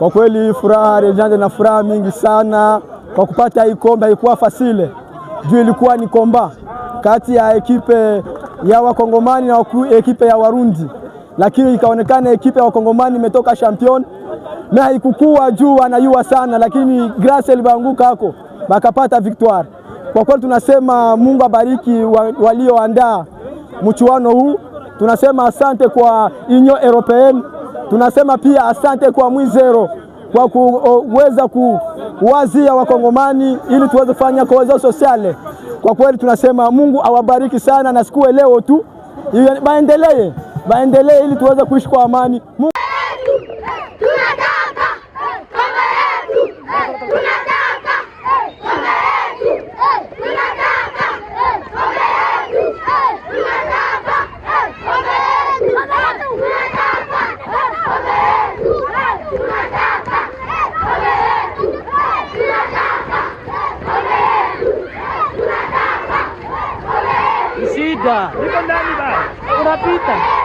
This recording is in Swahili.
Kwa kweli furaha Rejande na furaha mingi sana kwa kupata hii kombe. Haikuwa facile juu ilikuwa ni combat kati ya équipe ya Wakongomani na équipe ya Warundi, lakini ikaonekana équipe ya Wakongomani imetoka champion mais haikukua juu anayua sana, lakini grâce ilibanguka hako bakapata victoire. Kwa kweli tunasema Mungu abariki walioandaa mchuano huu. Tunasema asante kwa Union Européenne, tunasema pia asante kwa Mwizero kwa kuweza kuwazia Wakongomani ili tuweze kufanya cohésion sociale. Kwa kweli tunasema Mungu awabariki sana, na sikuwe leo tu, baendelee baendelee ili tuweze kuishi kwa amani. Mungu Tunataka kombe yetu, tunataka kombe yetu, tunataka kombe yetu, tunataka kombe yetu, tunataka kombe yetu, tunataka kombe yetu, tunataka kombe yetu, tunataka kombe yetu. Shida. Niko ndani bana. Unapita.